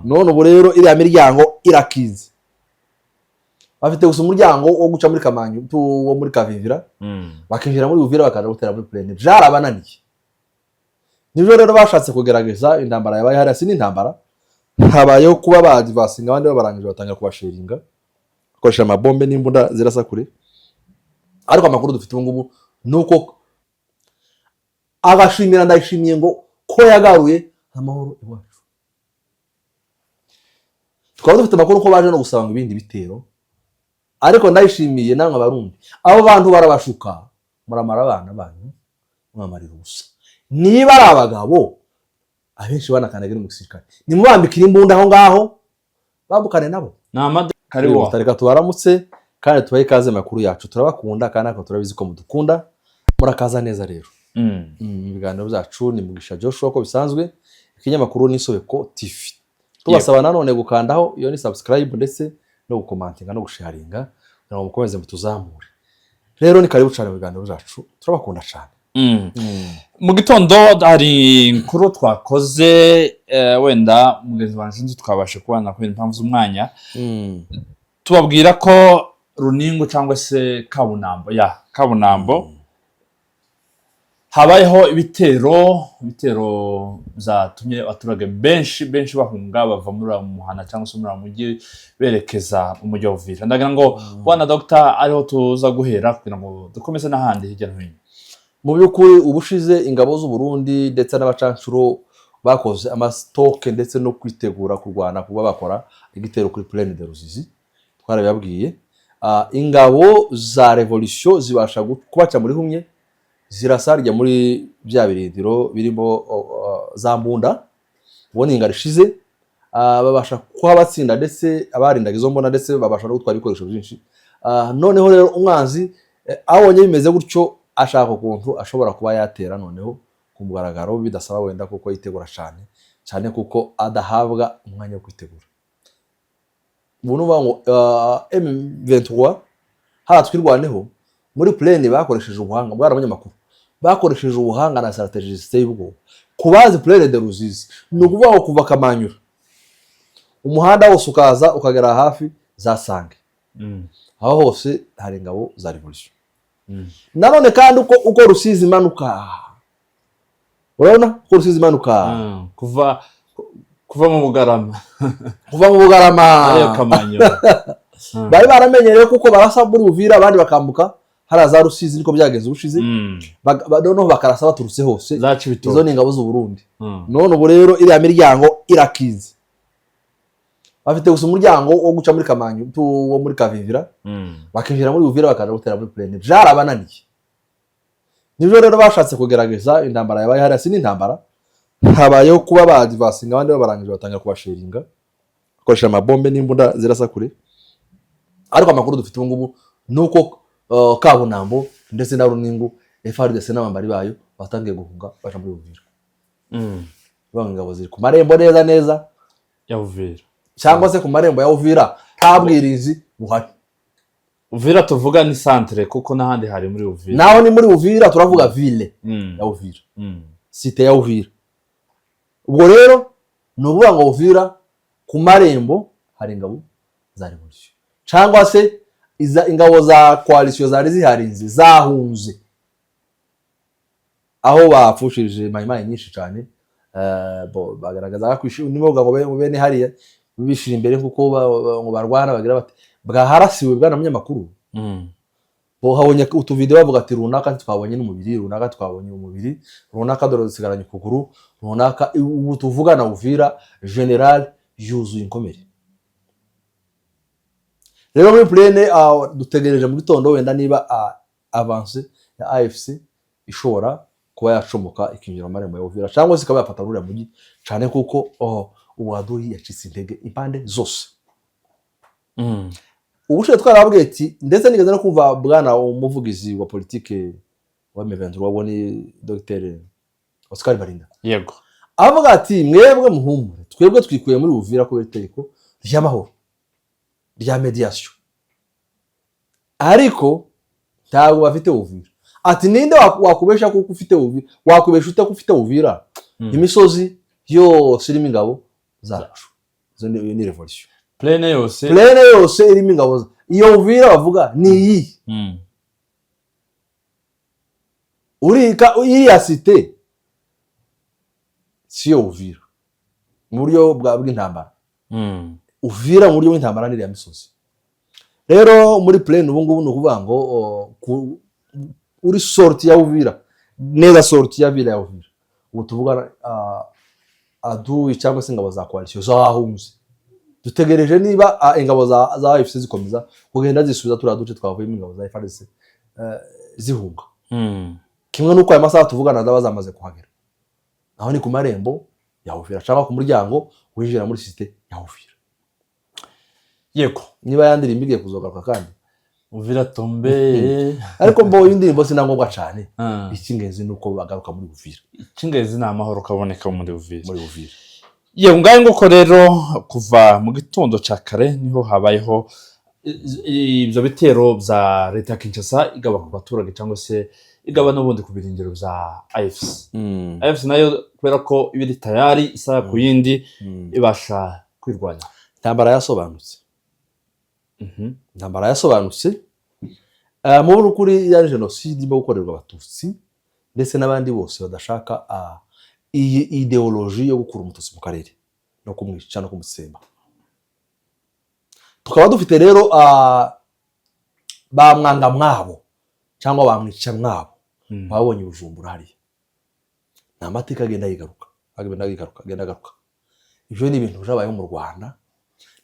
None ubu rero iriya miryango irakinze, bafite gusa umuryango wo guca muri Kamanyu wo muri Kavivira, bakinjira muri Uvira, bakaza gutera muri plaine. Byarabananiye. Nibyo rero bashatse kugerageza. Intambara yabaye hariya si n'intambara, habayeho kuba badivasinga abandi, babarangije batangira kubasheringa bakoresha amabombe n'imbunda zirasa kure. Ariko amakuru dufite ubu ngubu ni uko agashimira Ndayishimiye ngo ko yagaruye amahoro iwacu. Tukaba dufite amakuru ko baje no gusaba ngo ibindi bitero, ariko Ndayishimiye namwe Abarundi, abo bantu barabashuka, muramara abana banyu, mwamarira ubusa. Niba ari abagabo, abenshi banakandagira mu gisirikare, nimubambikire imbunda aho ngaho bambukane nabo. Ni karibu. Reka tubaramutse kandi tubahe ikaze makuru yacu. Turabakunda kandi natwe turabizi ko mudukunda. Murakaza neza rero. Ibiganiro byacu ni Mugisha Joshua ko bisanzwe, ikinyamakuru ni Isobeko TV. Tubasaba nanone gukandaho iyo ni subscribe, ndetse no gukomantinga no gusharinga kugira ngo mukomeze mutuzamure. Rero ni karibu cyane mu biganiro byacu, turabakunda cyane. Mu gitondo hari inkuru twakoze, wenda mugenzi wanjye nzi twabasha kubana kubera impamvu z'umwanya. Tubabwira ko Runingu cyangwa se Kabunambo, ya Kabunambo, habayeho ibitero byatumye abaturage benshi benshi bahunga, bava muri uriya muhana cyangwa se muri uriya mujyi, berekeza mu mujyi wa Uvira. Ndagira ngo bwana dogita ariho tuza guhera kugira ngo dukomeze n'ahandi hirya no hino. Mu by'ukuri, ubushize ingabo z'u Burundi ndetse n'abacancuro bakoze amasitoke ndetse no kwitegura kurwana, kuba bakora igitero kuri Plaine de Ruzizi, twarabibabwiye. Ingabo za révolution zibasha kubaca muri humye, zirasa muri bya birindiro birimo za mbunda. Ubundi ingabo ishize, babasha kuhabatsinda, ndetse abarindaga izo mbunda, ndetse babasha no gutwara ibikoresho byinshi. Noneho rero umwanzi abonye bimeze gutyo, ashaka ukuntu ashobora kuba yatera noneho ku mugaragaro, bidasaba wenda kuko yitegura cyane cyane, kuko adahabwa umwanya wo kwitegura. Ubu ni ukuvuga ngo M23 hariya Twirwaneho muri plaine bakoresheje ubuhanga bwari abanyamakuru, bakoresheje ubuhanga na stratégie ziteye ubwoba. Ku bazi Plaine de Ruzizi, ni ukuvuga ngo kuva Kamanyura umuhanda wose ukaza ukagera hafi za Sange, aho hose hari ingabo za révolution. Nanone kandi uko Rusizi imanuka, urabona uko Rusizi imanuka, Kuva mu Bugarama, kuva mu Bugarama ariyo Kamanyura. Bari baramenyereye kuko barasa muri Uvira, abandi bakambuka hariya za Rusizi, niko byagenze ubushize. Noneho bakarasa baturutse hose. Za Cibitoke. Izo ni ingabo z'u Burundi. None ubu rero iriya miryango irakinze, bafite gusa umuryango wo guca muri Kamanyu wo muri Kavivira, bakinjira muri Uvira, bakaza gutera muri plaine. Byarabananiye. Nibyo rero bashatse kugerageza. Intambara yabaye hariya si n'intambara, habayeho kuba badivasinga abandi, babarangije batangira kubasheringa bakoresha amabombe n'imbunda zirasa kure. Ariko amakuru dufite ubu ngubu ni uko Kabunambo ndetse na Runingu, FARDC n'abambari bayo batangiye guhunga baja muri Uvira. Bavuga ingabo ziri ku marembo neza neza ya Uvira. Cyangwa se ku marembo ya Uvira, nta bwirinzi buhari. Uvira tuvuga ni centre, kuko n'ahandi hari muri Uvira. Naho ni muri Uvira, turavuga ville ya Uvira, cité ya Uvira. Ubwo rero ni ukuvuga ngo Uvira ku marembo hari ingabo za révolution, cyangwa se iza ingabo za coalition zari ziharinze zahunze, aho bapfushije mayimayi nyinshi cyane. Bo bagaragaza ko nibo ngo bene hariya bishira imbere kuko ngo barwana, bagira bati bwaharasiwe bwana munyamakuru. Bo habonye utuvideo bavuga ati runaka twabonye n'umubiri, runaka twabonye umubiri, runaka dore dusigaranye ukuguru, runaka. Ubu tuvugana Uvira général yuzuye inkomere. Rero muri plaine dutegereje mu gitondo wenda niba avance ya AFC ishobora kuba yacomoka ikinjira mu marembo ya Uvira, cyangwa se ikaba yafata ruriya mujyi cyane, kuko ubu adui yacitse intege impande zose. Ubushize twarababwiye ati, ndetse nigeze no kumva bwana umuvugizi wa politike wa M23, wabo ni Dr Oscar Barinda, avuga ati mwebwe muhumure, twebwe twikuye muri Uvira kubera itegeko ry'amahoro rya médiation, ariko ntabwo bafite Uvira. Ati ninde wakubesha kuko ufite Uvira? Wakubesha ute ko ufite Uvira? Imisozi yose irimo ingabo zacu. Izo ni révolution. Plaine yose. Plaine yose irimo ingabo iyo Uvira bavuga ni iyi. Urika iriya cité siyo Uvira mu buryo bw'intambara. Uvira mu buryo bw'intambara n'iriya misozi. Rero muri plaine ubu ngubu ni ukuvuga ngo uri sortie ya Uvira neza, sortie ya ville ya Uvira, ubu tuvuga adui cyangwa se ingabo za coalition zahunze. Dutegereje niba ingabo za AFC zikomeza kugenda zisubiza turiya duce twavuyemo ingabo za FARDC zihunga. Kimwe n'uko aya masaha tuvugana zaba zamaze kuhagera. Aho ni ku marembo ya Uvira cyangwa ku muryango winjira muri cité ya Uvira. Niba ya ndirimbo igiye kuzogaruka kandi. Uvira tombe. Ariko mbo indirimbo si na ngombwa cyane. Icy'ingenzi ni uko bagaruka muri Uvira. Icy'ingenzi ni amahoro kaboneka muri Uvira. Muri Uvira. Yewe, ngahe nguko rero, kuva mu gitondo cya kare niho habayeho ibyo bitero bya leta ya Kinshasa igaba ku baturage cyangwa se igaba n'ubundi ku birindiro bya AFC. AFC nayo, kubera ko iba iri tayari isaha ku yindi, ibasha kwirwanya. Intambara yasobanutse. Intambara yasobanutse. Mu by'ukuri yari jenoside irimo gukorerwa Abatutsi ndetse n'abandi bose badashaka iyi idéologie yo gukura Umututsi mu karere no kumwica no kumutsemba. Tukaba dufite rero ba mwanga mwabo cyangwa ba mwica mwabo. Babonye Bujumbura hariya, ni amateka agenda yigaruka, agenda yigaruka, agenda agaruka. Ibyo ni ibintu byabayeho mu Rwanda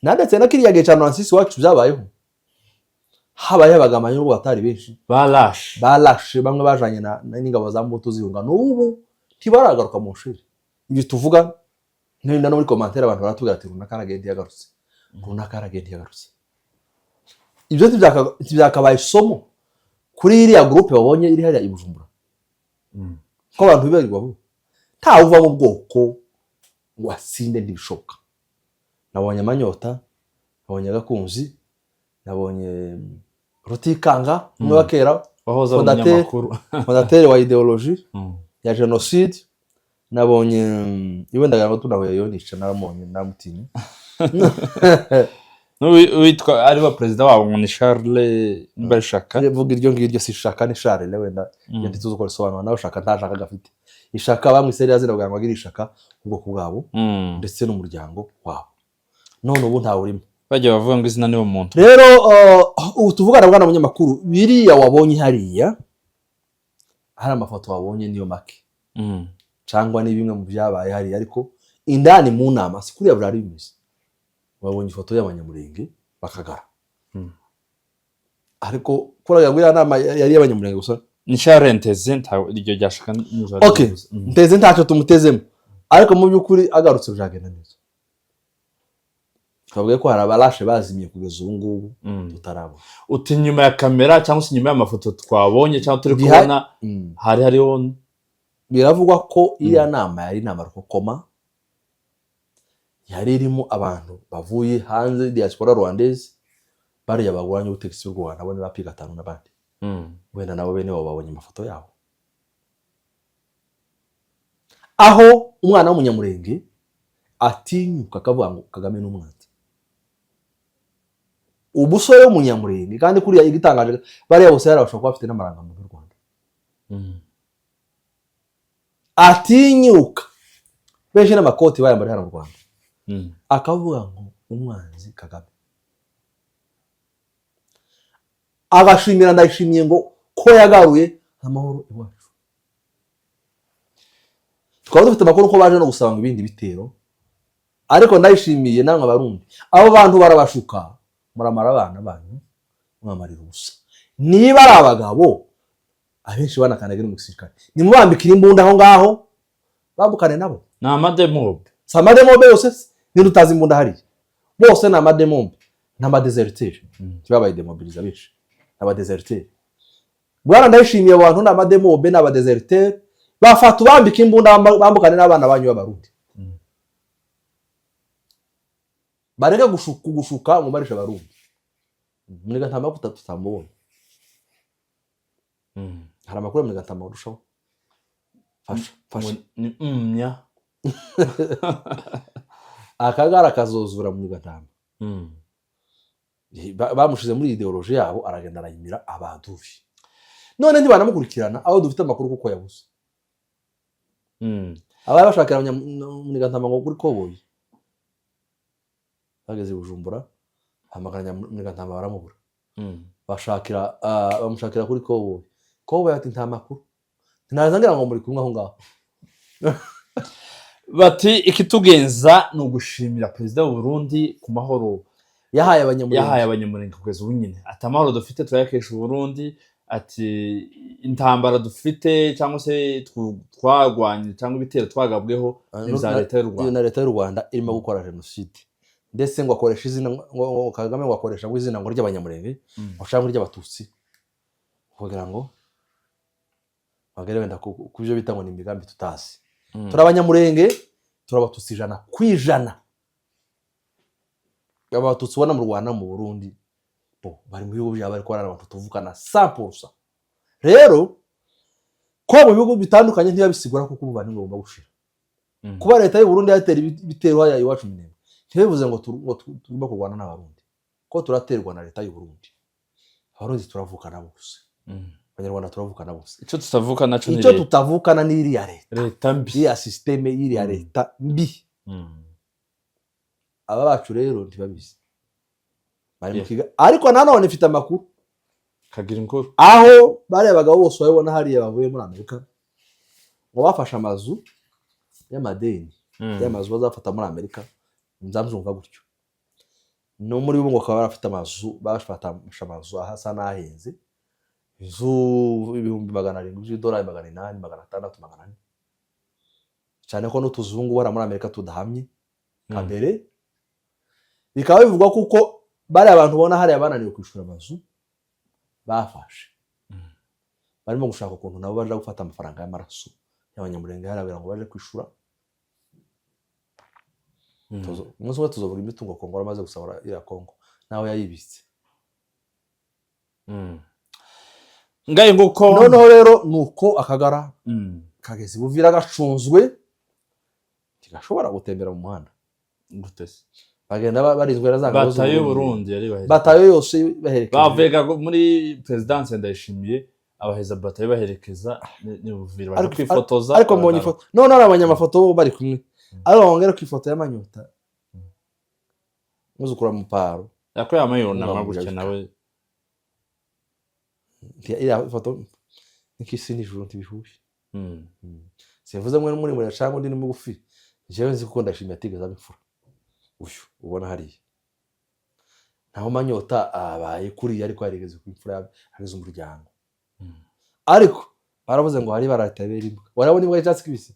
na ndetse na kiriya gihe cya Nancy iwacu byabayeho. Habayeho abagambanyi nubwo batari benshi. Barashe. Barashe bamwe bajanye n'ingabo za Mobutu zihunga, n'ubu ntibaragaruka mu nshuri. Ibyo tuvuga n'ibindi no muri commentaire abantu baratubwira ati runaka aragenda yagarutse, runaka aragenda yagarutse. Ibyo ntibyakabaye isomo kuri iriya groupe babonye iri hariya i Bujumbura, ko abantu bibarirwa vuba, ntawe uva mu bwoko ngo atsinde, ntibishoboka. Nabonye Amanyota, nabonye Agakunzi, nabonye Rutikanga umwe wa kera. Wahoze ari Fondateur. umunyamakuru. Fondateur wa idéologie ya jenoside. Nabonye iwe ndagira ngo tunahuye yonica, naramubonye namutinye. Witwa ari wa perezida wabo ngo ni Charles Mbarishaka. Vuga iryo ngiryo si Shaka, ni Charles wenda. Ntituzi uko risobanura nawe. Shaka nta shaka gafite. Ishaka bamwise ririya zina kugira ngo agire ishaka ubwoko bwabo ndetse n'umuryango wabo, none ubu ntawe urimo. Bajya bavuga ngo izina niwo muntu. Rero ubu tuvugana, bwana munyamakuru, biriya wabonye hariya hari amafoto wabonye niyo make cyangwa ni bimwe mu byabaye hariya, ariko indani mu nama si kuriya byari bimeze. Wabonye ifoto y'Abanyamurenge bakagara, ariko kuriya ngo iriya nama yari iy'Abanyamurenge gusa. Ni Charles Nteze, ntawe iryo ryashaka. Okay, Nteze ntacyo tumutezemo, ariko mu by'ukuri agarutse byagenda neza. Twavuga ko hari abarashe bazimiye kugeza ubu ngubu tutarabona. Uti nyuma ya kamera cyangwa se inyuma y'amafoto twabonye cyangwa turi kubona, hari hariho Biravugwa ko iriya nama yari inama rukokoma, yari irimo abantu bavuye hanze, diaspora rwandaise, bariya baguranye ubutegetsi bw'u Rwanda, bo ni ba P5 n'abandi. Wenda nabo bene wabo babonye amafoto yabo, aho umwana w'Umunyamurenge atinyuka akavuga ngo Kagame ni umwanzi. Umusore w'Umunyamurenge kandi kuriya igitangaje, bariya bose yari bashobora kuba bafite n'amarangamuntu y'u Rwanda. Atinyuka, benshi n'amakoti bayambara hano mu Rwanda, akavuga ngo umwanzi Kagame, agashimira Ndayishimiye ngo ko yagaruye amahoro iwacu. Tukaba dufite amakuru ko baje no gusaba ngo ibindi bitero, ariko Ndayishimiye namwe Abarundi, abo bantu barabashuka, muramara abana banyu, mwamarira ubusa. Niba ari abagabo, abenshi banakandagira mu gisirikare, nimubambikire imbunda aho ngaho bambukane nabo. Ni amademobe. Si amademobe yose se? Ninde utazi imbunda hariya? Bose ni amademobe n'amadéserteurs. Ntibabaye démobilisés, benshi ni abadéserteurs. Bwana Ndayishimiye, abantu ni amademobe, ni abadéserteurs. Bafata ubambika imbunda, bambukane n'abana banyu b'Abarundi. Bareke kugushuka ngo barishe Abarundi. Muniga nta mavuta tutamubonye. Hari amakuru ya Muniga ntama urushaho. Fasha, fasha. Ni mnya. Akagara kazozura mu gatama. Bamushize muri idéologie yabo, aragenda arayimira abaduvi, none ntibanamukurikirana aho dufite amakuru kuko yabuze. Abaye bashakira Munigatama ngo kuri koboyi, bageze i Bujumbura hamagara Nyamunigantama baramubura. Bashakira bamushakira kuri koboyi, koboyi ati: "Nta makuru." Ntaza ngira ngo muri kumwe aho ngaho. Bati ikitugenza ni ugushimira perezida w'u Burundi ku mahoro yahaye Abanyamurenge. Yahaye Abanyamurenge kugeza ubu nyine. Ati amahoro dufite turayakesha Uburundi. Ati intambara dufite cyangwa se twarwanye cyangwa ibitero twagabweho ni ibya leta y'u Iyo Rwanda. Na leta y'u Rwanda irimo gukora jenoside, ndetse ngo akoresha izina ngo Kagame ngo akoresha ngo izina ngo ry'Abanyamurenge ngo cyangwa ry'Abatutsi kugira ngo bagere wenda ku byo bita ngo ni imigambi tutazi. Turi Abanyamurenge, turi Abatutsi 100%. Abatutsi ubona mu Rwanda, mu Burundi, bo bari mu bihugu byabo, ariko ari abantu tuvukana 100%. Rero ko mu bihugu bitandukanye ntibabisigura kuko ubu bugomba gushira. Kuba leta y'u Burundi yatera ibitero hariya iwacu mu Minembwe ntibivuze ngo tugomba kurwana n'Abarundi, ko turaterwa na leta y'u Burundi. Abarundi turavukana bose. Abanyarwanda turavukana bose. Icyo tutavuka naco ni Icyo leta. tutavukana ni iriya leta. Leta mbi. Iriya système y'iriya leta mbi. Aba bacu rero ntibabizi, bari mu kiga. Ariko nanone mfite amakuru. Kagira inkuru. Aho bariya bagabo bose babibona hariya bavuye muri Amerika, ngo bafashe amazu y'amadeni, y'amazu bazafata muri Amerika, nzamzumva gutyo. No muri bo ngo bakaba barafite amazu, bafata amazu asa n'ahenze, inzu 700,000 by'idolari, 800, 600, 400, cyane ko n'utuzungu bara muri Amerika tudahamye nka mbere. Bikaba bivugwa kuko bariya abantu ubona hariya bananiwe kwishyura amazu bafashe, barimo gushaka ukuntu nabo baje gufata amafaranga y'amaraso y'Abanyamurenge hariya kugira ngo baje kwishyura. Umunsi umwe tuzovuga imitungo Kongo amaze gusahura iriya Kongo nawe yayibitse. Ngaye nguko. Noneho rero ni uko Akagara kageze i Buvira gacunzwe, ntigashobora gutembera mu muhanda. Gute se? Bagenda barinzwe na za ngabo Batayo z'Uburundi. Burundi yari baherekeje. Batayo yose baherekeje. Bavuye muri perezidansi, Ndayishimiye abaheza batayo baherekeza ni Buvira baje kwifotoza. Ariko mbonye ifoto none hari abanyamafoto bo bari kumwe, ariko bongera ku ifoto y'amanyota muzukura mu paro. Yako yama yunama Ngabo gutya yabika. Nawe. Iriya foto nk'isi n'ijuru ntibihuye. Simvuze mwe muri muremure cyangwa undi ni mugufi, jewe nzi kuko Ndashimiye atigeze aba imfura. Uyu ubona hariya naho manyota abaye kuriya, ariko yarigeze ku imfura, hageze umuryango. Ariko baravuze ngo hari baratabera imbwa, warabona imbwa y'icyatsi kibisi.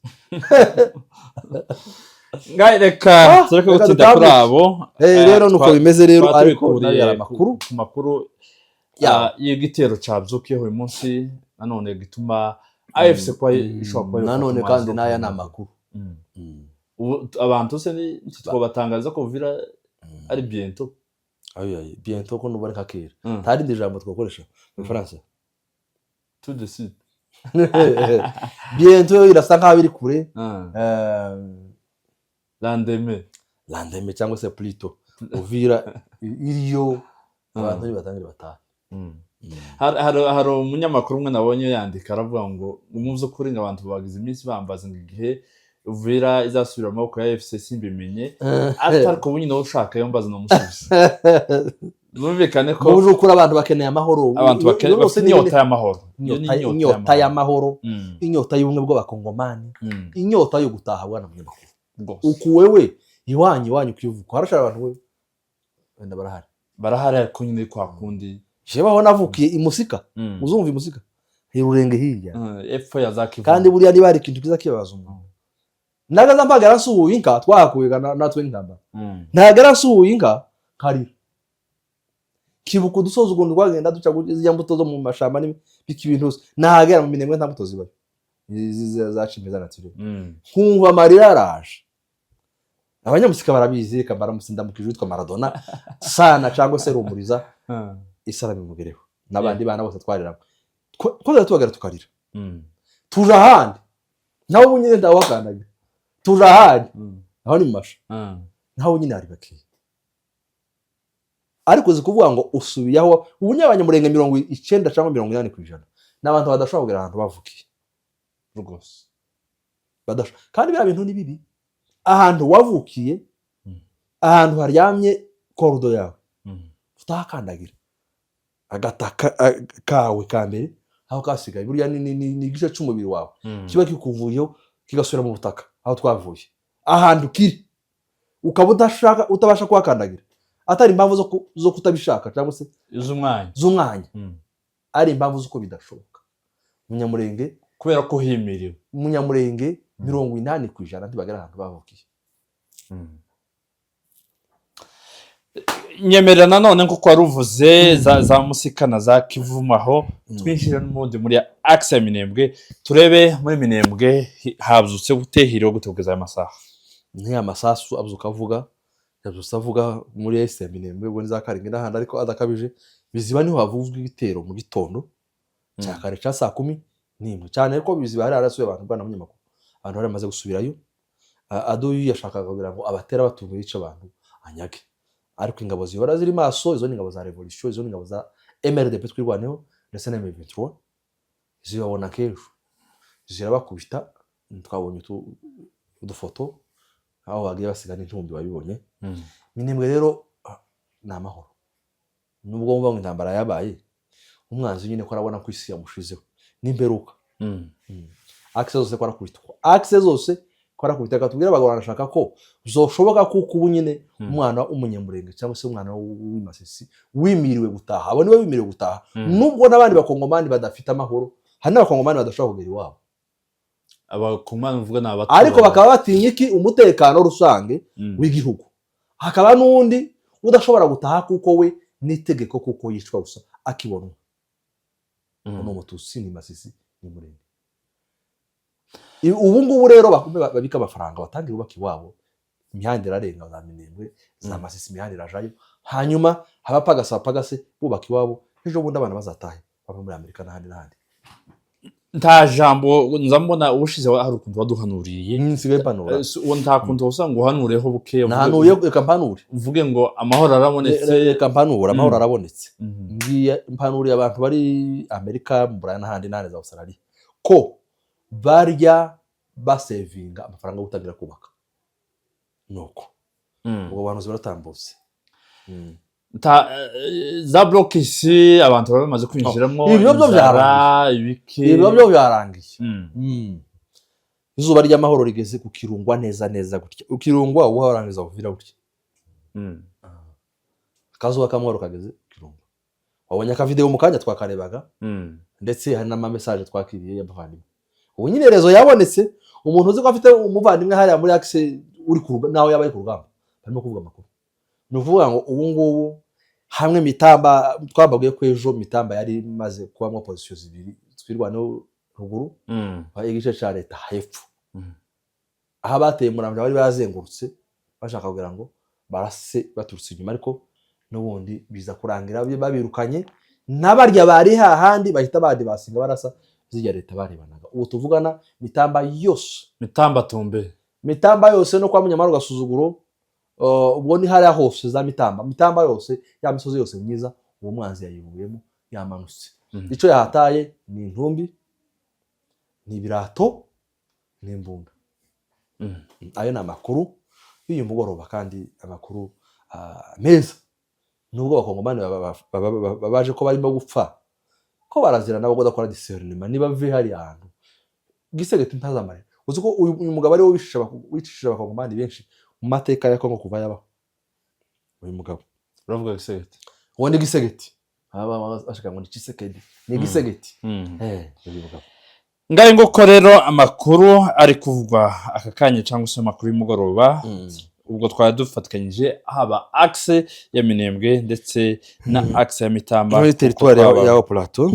Ngaye reka tureke reka gutinda kuri dutambuke. abo. Rero nuko bimeze rero, twaba ariko tubikuriye nayo yari amakuru ku makuru y'igitero cabyukiyeho uyu munsi nanone gituma AFC kuba ishobora kuba yofata Nanone umwanzuro kandi n'aya ni wo amakuru. Ubu abantu se ntitwobatangariza ko Uvira ari bientôt? Ayo, ayo, bientôt ko nuba ari nka kera. Nta rindi jambo twakoresha mu Gifaransa. Tout de suite. Bientôt irasa nkaho iri kure. Lendemain. Lendemain cyangwa se plutôt Uvira iriyo, abantu nibatangire batahe. Hari umunyamakuru umwe nabonye yandika, aravuga ngo mu by'ukuri ngo abantu bagize iminsi bambaza ngo igihe Uvira izasubira mu maboko ya AFC simbimenye, ati ariko ubu nyine wowe ushaka yo mbaza namusubiza. Numvikane ko Mu by'ukuri abantu bakeneye amahoro. Abantu Iyo bose bafite ni inyota y'amahoro. Iyo ni inyota y'amahoro, inyota y'ubumwe bw'Abakongomani, inyota yo gutaha, bwana munyamakuru. Rwose. Uku wewe iwanyu kwivuko harashara abantu we wenda barahari. Barahari, ariko nyine kwa kundi. Jewe aho navukiye i Musika, uzumva i Musika hirurenge hirya. Epfo ya za Kivu. Kandi buriya niba hari ikintu kiza kibabaza umuntu, nagaza mpagara nsuhuye inka twahakuye natwe nk'intambara, ntagara nsuhuye inka nkarira, kibuka udusozi ukuntu twagenda duca ziriya mbuto zo mu mashamba n'ibiki ibintu hose. Nahagera mu Minembwe nta mbuto zibayo. Izi za cimeza naturel. Nkumva amarira araje. Abanyamusika barabizi, reka baramutse, ndamukije witwa Maradona sana cyangwa se Rumuriza, isara bimugereho n'abandi bana bose twariramo. Twajya tubagara tukarira. Tuja ahandi nawe ubu nyine ndawuhakandagira, tuja ahandi aho ni mu masha. Naho nyine hari bakeya, ariko uzi kuvuga ngo usubiye aho ubu ni Abanyamurenge 90 cyangwa 80% ni abantu badashobora kugera ahantu bavukiye Rwose. Kandi biriya bintu ni bibi. Ahantu wavukiye, ahantu haryamye cordon yawe, utahakandagira, agataka kawe ka mbere aho kasigaye, buriya ni igice cy'umubiri wawe kiba kikuvuyeho kigasubira mu butaka aho twavuye. Ahantu kiri ukaba udashaka, utabasha kuhakandagira, atari impamvu zo kutabishaka cyangwa se z'umwanya, z'umwanya, ari impamvu z'uko bidashoboka. Umunyamurenge kubera ko himiriwe. Umunyamurenge 80% ntibagera ahantu bavukiye. Nyemerera nanone, nk'uko wari uvuze za Musika na za Kivumaho, twinjire n'ubundi muri axe ya Minembwe, turebe muri Minembwe habyutse gute, hiriwe gute kugeza aya masaha? Nk'iya masasu abyuka avuga, yabyutse avuga muri ese ya Minembwe, ubwo ni za Karindwi n'ahandi, ariko adakabije. Biziba niho havuzwe igitero mu gitondo cya kare cya saa 11, cyane ko Biziba hari harasuye abantu. Bwana munyamakuru, abantu bari bamaze gusubirayo. Aduyi yashakaga kugira ngo abatera batunga, yice abantu, anyage, ariko ingabo zihora ziri maso. Izo ni ingabo za revolution, izo ni ingabo za MRDP Twirwaneho ndetse na M23, zibabona kenshi zirabakubita. Twabonye udufoto aho bagiye basiga n'intumbi, wabibonye. Minembwe rero ni amahoro, nubwo wumva ngo intambara yabaye. Umwanzi nyine ko arabona ko isi yamushizeho n'imperuka. Axe zose ko arakubitwa, axe zose ko arakubita. Reka tubwire abagabo, barashaka ko zoshoboka, kuko ubu nyine umwana w'Umunyamurenge cyangwa se umwana w'Imasisi wimiriwe gutaha, abo nibo bimiriwe gutaha, nubwo n'abandi Bakongomani badafite amahoro. Hari n'Abakongomani badashobora kugera iwabo. Abakongomani uvuga ni abaturanyi. Ariko bakaba batinya iki? Umutekano rusange w'igihugu. Hakaba n'undi udashobora gutaha kuko we n'itegeko, kuko yicwa gusa akibonwa. Ni Umututsi, ni Masisi, ni Murenge. Ubu ngubu rero bakume babika amafaranga, batangire bubaka iwabo. Imihanda irarenga za Minembwe, za Masisi, imihanda irajayo. Hanyuma abapagasi bapagase bubaka iwabo, ejo bundi abana bazatahe bava muri Amerika n'ahandi n'ahandi. Nta jambo nza mbona ubushize hari ukuntu waduhanuriye. Nsigaye mpanura. Uwo nta kuntu usanga uhanureho buke, Nahanuye, reka mpanure. Uvuge ngo amahoro arabonetse. Reka mpanure, amahoro arabonetse. Ngiye mpanuriye abantu bari Amerika, mu Burayi n'ahandi n'ahandi, za Australia, ko barya basevinga amafaranga yo gutangira kubaka, nuko ubwo buhanuzi buratambutse. Za blocus abantu baba bamaze kwinjiramo. Ibyo byo inzara, byarangiye. Ibiki. Ibyo byo byarangiye. Izuba ry'amahoro rigeze ku Kirungwa neza neza gutya. Ukirungwa uba warangiza Uvira gutya. Akazuba k'amahoro kageze ku Kirungwa. Wabonye akavideo mu kanya twakarebaga, ndetse hari n'amamessage twakiriye y'abavandimwe. Ubu nyine réseau yabonetse. Umuntu uzi ko afite umuvandimwe hariya muri axe uri ku naho yaba ari ku rugamba, barimo kuvuga amakuru. Ni ukuvuga ngo ubu ngubu hamwe Mitamba, twababwiye ko ejo Mitamba yari imaze kubamo position zibiri, Twirwaneho ruguru, igice cya leta hepfo. Aho abateye Muramvya bari bazengurutse bashaka kugira ngo barase baturutse inyuma, ariko n'ubundi biza kurangira babirukanye, n'abarya bari hahandi bahita bandi basinga barasa zijya leta barebanaga. Ubu tuvugana Mitamba yose, Mitamba tombe. Mitamba yose no kwa Munyamaro Gasuzuguro, ubwo ni hariya hose za Mitamba, Mitamba yose, ya misozi yose myiza, uwo mwanzi yayivuyemo, yamanutse. Icyo yahataye ni intumbi, ni ibirato n'imbunda. Ayo ni amakuru y'uyu mugoroba, kandi amakuru meza, nubwo Abakongomani baje ko barimo gupfa, ko barazira nabo kudakora discernement. Niba bave hariya hantu Tshisekedi ntazamarira. Uzi ko uyu mugabo ariwe wicishije Abakongomani benshi mu mateka ya Kongo kuva yabaho, uyu mugabo? Uravuga Tshisekedi? Uwo ni Tshisekedi. Aba bashaka ngo ni Tshisekedi, ni Tshisekedi. Uyu mugabo. Ngayo nguko rero amakuru ari kuvugwa aka kanya, cyangwa se amakuru y'umugoroba. Ubwo twari dufatikanyije haba axe ya Minembwe ndetse na axe ya Mitamba, muri kuko territoire ya Plateau.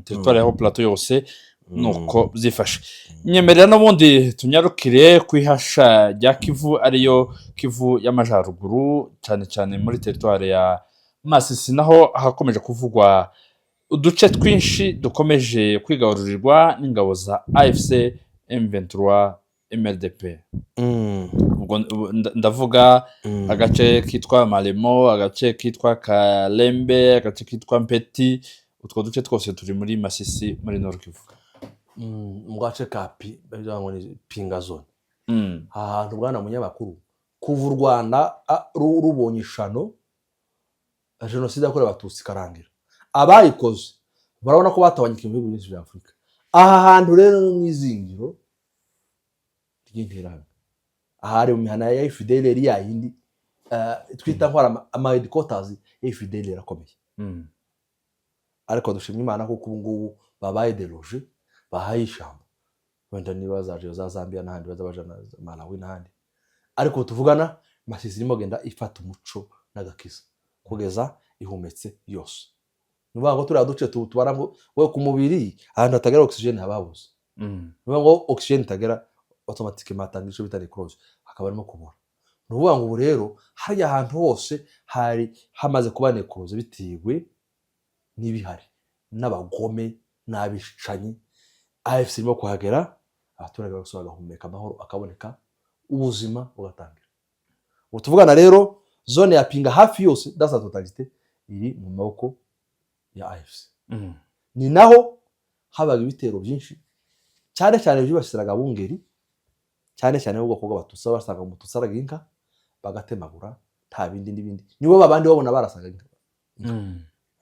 Territoire ya Haut Plateau yose nuko byifashe. Nyemerera n'ubundi tunyarukire ku ihasha rya Kivu, ariyo Kivu y'Amajyaruguru, cyane cyane muri territoire ya Masisi, naho hakomeje kuvugwa uduce twinshi dukomeje kwigarurirwa n'ingabo za AFC M23 MRDP. Ubwo ndavuga agace kitwa Maremo, agace kitwa Kalembe, agace kitwa Mpeti. Utwo duce twose turi muri Masisi, muri Nord Kivu. Mu gace ka pi bavuga ngo ni Pinga zone. Aha hantu, bwana munyamakuru, kuva u Rwanda rubonye ishano, jenoside yakorewe Abatutsi ikarangira, abayikoze barabona ko batabanyika mu bihugu byinshi bya Afurika. Aha hantu rero ni mu izingiro ry'Interahamwe, aha hari mu mihana ya FDLR, ya yindi twita ko ari ama headquarters ya FDLR akomeye. Ariko dushimye Imana kuko ubu ngubu babaye délogés, bahaye ishyamba, wenda niba zaje za Zambia n'ahandi, baza baja na Malawi n'ahandi. Ariko ubu tuvugana, Masisi irimo genda ifata umuco n'agakiza kugeza ihumetse yose. Ni ukuvuga ngo turiya duce tubara ngo we ku mubiri ahantu hatagera oxygène haba habuze. Ni ukuvuga ngo oxygène itagera, automatiquement hatanga icyo bita nécrose, hakaba harimo kubora. Ni ukuvuga ngo ubu rero hariya hantu hose hari hamaze kuba nécrose bitewe n'ibihari n'abagome n'abicanyi. AFC irimo kuhagera, abaturage bose bagahumeka amahoro akaboneka, ubuzima bugatangira. Ubu tuvugana rero, zone ya Pinga hafi yose dans sa totalité iri mu maboko ya AFC. Ni naho habaga ibitero byinshi cyane cyane byibasiraga abungeri, cyane cyane b'ubwoko bw'Abatutsi. Basanga Umututsi araga inka bagatemagura, nta bindi n'ibindi. Nibo babandi babona barasaga inka.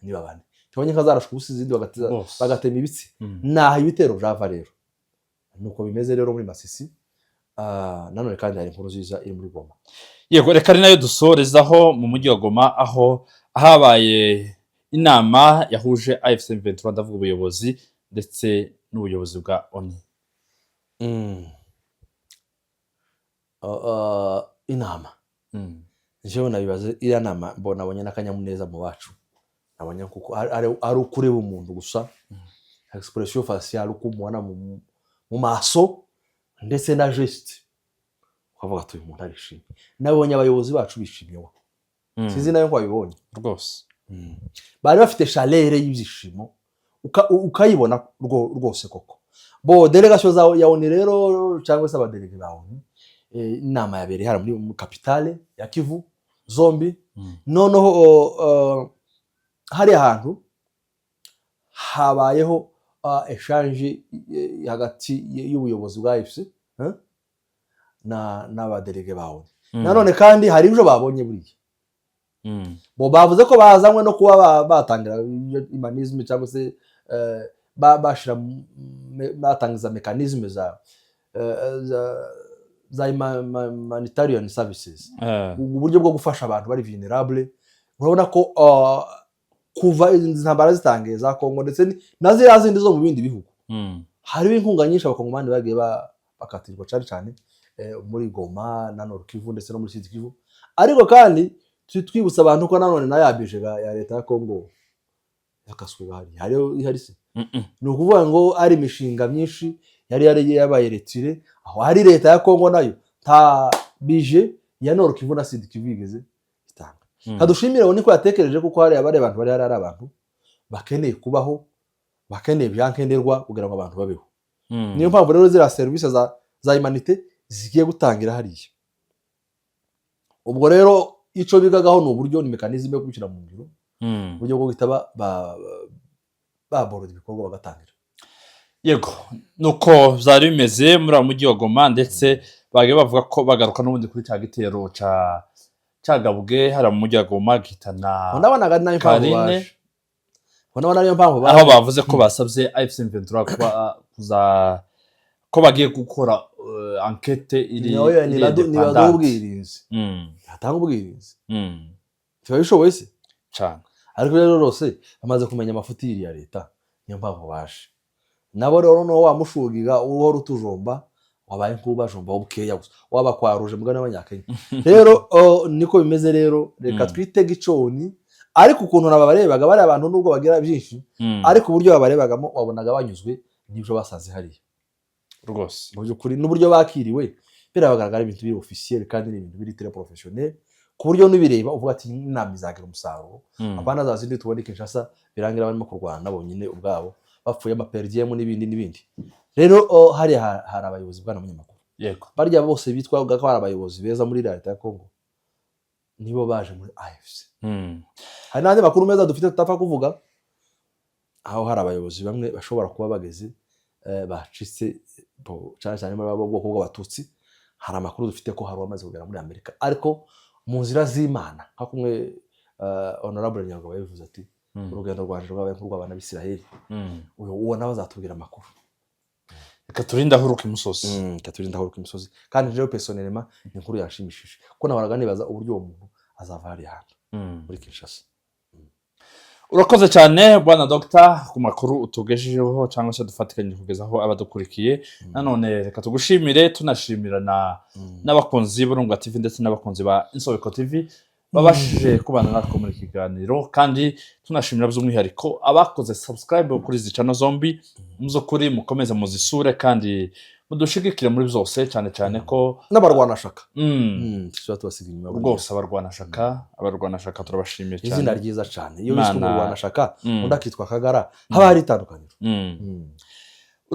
Ni babandi tubonye inka zarashwe ubusa, izindi Bose. bagatema ibitsi. Naho ibitero byava rero, nuko bimeze rero muri Masisi. Nanone kandi hari inkuru nziza iri muri Goma. Yego, reka ari nayo dusorezaho. Mu mujyi wa Goma, aho habaye inama yahuje AFC M23, ndavuga ubuyobozi ndetse n'ubuyobozi bwa ONU. Inama njyewe nabibaze, iriya nama mbona nabonye n'akanyamuneza mu bacu. Nabonye kuko ari ukureba umuntu gusa, expression faciale, uko umubona mu maso ndetse na geste, ukavuga ati: "Uyu muntu arishimye." Nabonye abayobozi bacu bishimye wa. Sinzi nawe ko wabibonye. Rwose. Bari bafite chaleur y'ibyishimo, ukayibona rwose koko. Bo délégation za ya ONU rero, cyangwa se abadélégués ba ONU, inama yabereye hano muri capitale ya Kivu zombi. Noneho hari ahantu habayeho échange hagati y'ubuyobozi bwa AFC na n'abadélégués ba ONU. Nanone kandi hari ibyo babonye buriya. Bo bavuze ko bazanywe no kuba batangira humanisme, cyangwa se bashira batangiza mécanisme za humanitarian services, uburyo bwo gufasha abantu bari vulnerable. Urabona ko kuva izi ntambara zitangiye za Kongo ndetse na ziriya zindi zo mu bindi bihugu, hariho inkunga nyinshi Abakongomani bagiye bakatirwa, cyane cyane muri Goma na Nord Kivu ndetse no muri Sud Kivu. Ariko kandi twibutsa abantu ko nanone na ya budget ya leta ya Kongo yakaswe, hari hariho ihari se. Ni ukuvuga ngo ari imishinga myinshi yari yabaye retirée. Aho hari leta ya Kongo nayo nta budget ya Nord Kivu na Sud Kivu yigeze itanga. Kadushimire ngo niko yatekereje, kuko hari abari abantu bari hari ari abantu bakeneye kubaho, bakeneye ibyankenerwa kugira ngo abantu babeho. Niyo mpamvu rero ziriya serivisi za humanité zigiye gutangira hariya. Ubwo rero icyo bigagaho ni uburyo, ni mécanisme yo kubishyira mu ngiro, uburyo bwo guhita baborora ibikorwa bagatangira. Yego, nuko byari bimeze muri uwo mujyi wa Goma. Ndetse bagiye bavuga ko bagaruka n'ubundi kuri cya gitero ca cagabwe hariya mu mujyi wa Goma gihitana Ndabonaga ari nayo mpamvu Karine. baje, ndabona ariyo mpamvu Aho baje. bavuze ko basabye AFC M23 kuba kuza, ko bagiye gukora enquête iri Niyo iri nibaduha indépendante. ubwirinzi, hatanga ubwirinzi. Ntibabishoboye se? Cane. Ariko rero rwose bamaze kumenya amafuti y'iriya leta, niyo mpamvu baje nabo rero. Noneho wamushugiga uhora utujomba, wabaye nk'ubajomba bukeya gusa, waba kwaruje mugani w'Abanyakenya. Rero niko bimeze rero, reka twitege iconi. Ariko ukuntu nababarebaga bariya abantu, nubwo bagira byinshi, ariko uburyo babarebagamo wabonaga banyuzwe n'ibyo basanze hariya. Mu by'ukuri n'uburyo bakiriwe birabagaragara, ibintu biri officiel kandi ni ibintu biri très professionnel, ku buryo n'ubireba uvuga ati: "Inama izagira umusaruro." Apana za zindi tubona i Kinshasa, birangira barimo kurwana bonyine ubwabo, bapfuye ama per diem n'ibindi n'ibindi. Rero hariya hari abayobozi, bwana munyamakuru. Barya bose bitwaga ko ari abayobozi beza muri leta ya Congo nibo baje muri AFC. Hari n'andi makuru meza dufite tutapfa kuvuga, aho hari abayobozi bamwe bashobora kuba bageze bacitse cyane cyane muri bo bwoko bw'Abatutsi. Hari amakuru dufite ko hari uwamaze kugera muri Amerika, ariko mu nzira z'Imana, nka kumwe Honorable Nyarugabo yabivuze ati: "Urugendo rwanje rwabaye nk'urw'abana b'Isiraheli." Uyu uwo nawe azatubwira amakuru. Reka turinde ahuruka imusozi. Reka turinde ahuruka imisozi. Kandi rero, personnellement, ni inkuru yanshimishije, ko nahoraga nibaza uburyo uwo muntu azava hariya hantu muri Kinshasa. Urakoze cyane, bwana Dogita, ku makuru utugejejeho cyangwa se dufatikanyije kugezaho abadukurikiye. Nanone reka tugushimire, tunashimira na n'abakunzi b'Urunga TV ndetse n'abakunzi ba Insobeko TV babashije kubana natwe muri iki kiganiro, kandi tunashimira by'umwihariko abakoze subscribe kuri izi channel zombi. Mu by'ukuri mukomeze muzisure kandi mudushigikire muri byose, cyane cyane ko N'abarwanashaka. Tuba tubasiga inyuma buriya. Rwose abarwanashaka turabashimiye cyane. Izina ryiza cyane iyo wiswe Imana- umurwanashaka, undi akitwa Kagara, haba hari itandukaniro.